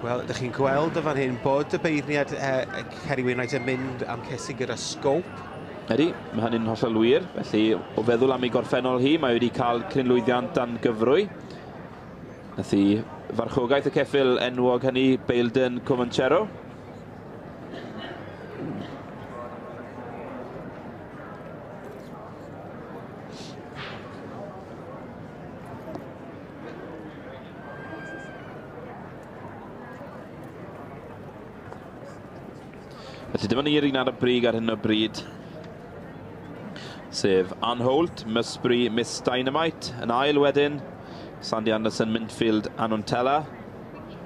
Wel, ydych chi'n gweld y fan hyn bod y beirniad Kerry Wainwright yn mynd am cesig gyda sgôp. Ydy, mae hynny'n hollol wir. Felly, o feddwl am ei gorffennol hi, mae wedi cael crynlwyddiant dan gyfrwy. Nath hi farchogaeth y ceffyl enwog hynny, Baildon Comanchero. Felly dyma ni'r un ar y brig ar hyn o bryd, sef Ann Holt, Musbury, Miss Dynamite, yn ail wedyn, Sandy Anderson, Mintfield, Anontella,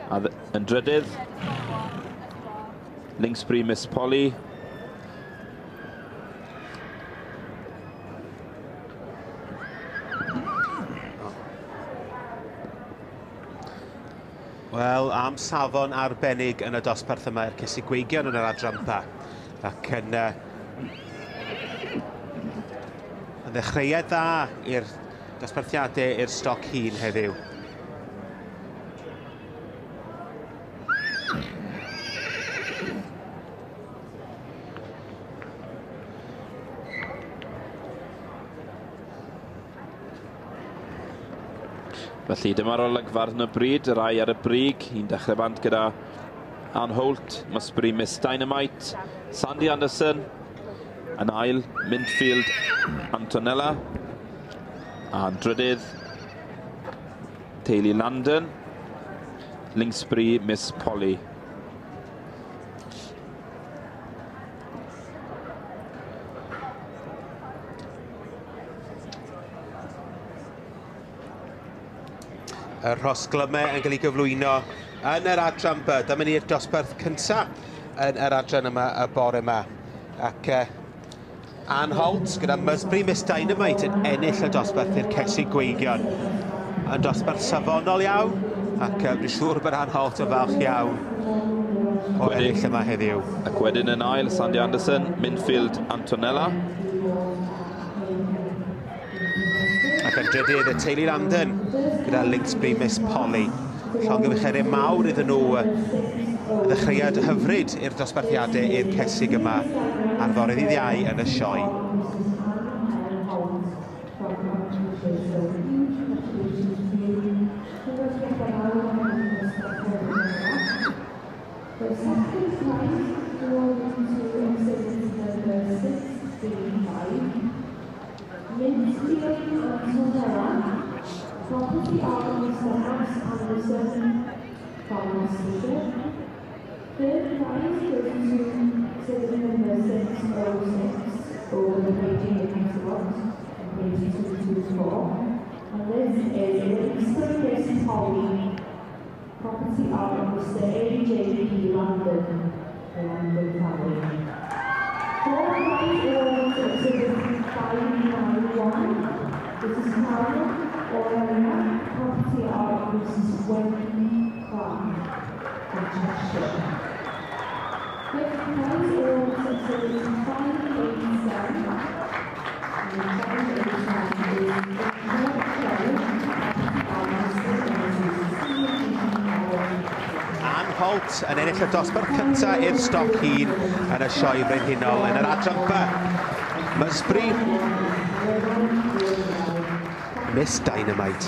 a yn drydydd, Linksbury, Miss Polly. Wel, am safon arbennig yn y dosbarth yma i'r cesig gweigion yn yr adran B. Ac yn ddechreuad dda i'r dosbarthiadau i'r stoc hun heddiw. Felly dyma'r olygfa ar hyn o bryd, y rai ar y brig, un dechrau bant gyda Ann Holt, Musbury Miss Dynamite, Sandy Anderson, yn ail, Mintfield Antonella, a'n drydydd, teulu Landon, Linksbury Miss Polly. Y rhosglymau yn cael ei gyflwyno yn yr adran B. Dyma ni'r dosbarth cyntaf yn yr adran yma y bore yma. Ac Ann Holt gyda Musbury Miss Dynamite yn ennill y dosbarth i'r cesig gweigion. Yn dosbarth safonol iawn, ac dwi'n siŵr bod Ann Holt yn falch iawn o ennill yma heddiw. Ac wedyn yn ail, Sandy Anderson, Mintfield Antonella. Ac yn drydydd, y teulu Landon gyda Linksbury Miss Polly. Llongyfarchiadau mawr iddyn nhw, ddechreuad hyfryd i'r dosbarthiadau i'r cesig yma ar fore ddydd Iau yn y sioe. Ann Holt yn ennill y dosbarth cyntaf i'r stoc hun yn y sioe frenhinol yn yr adran B. Musbury Miss Dynamite.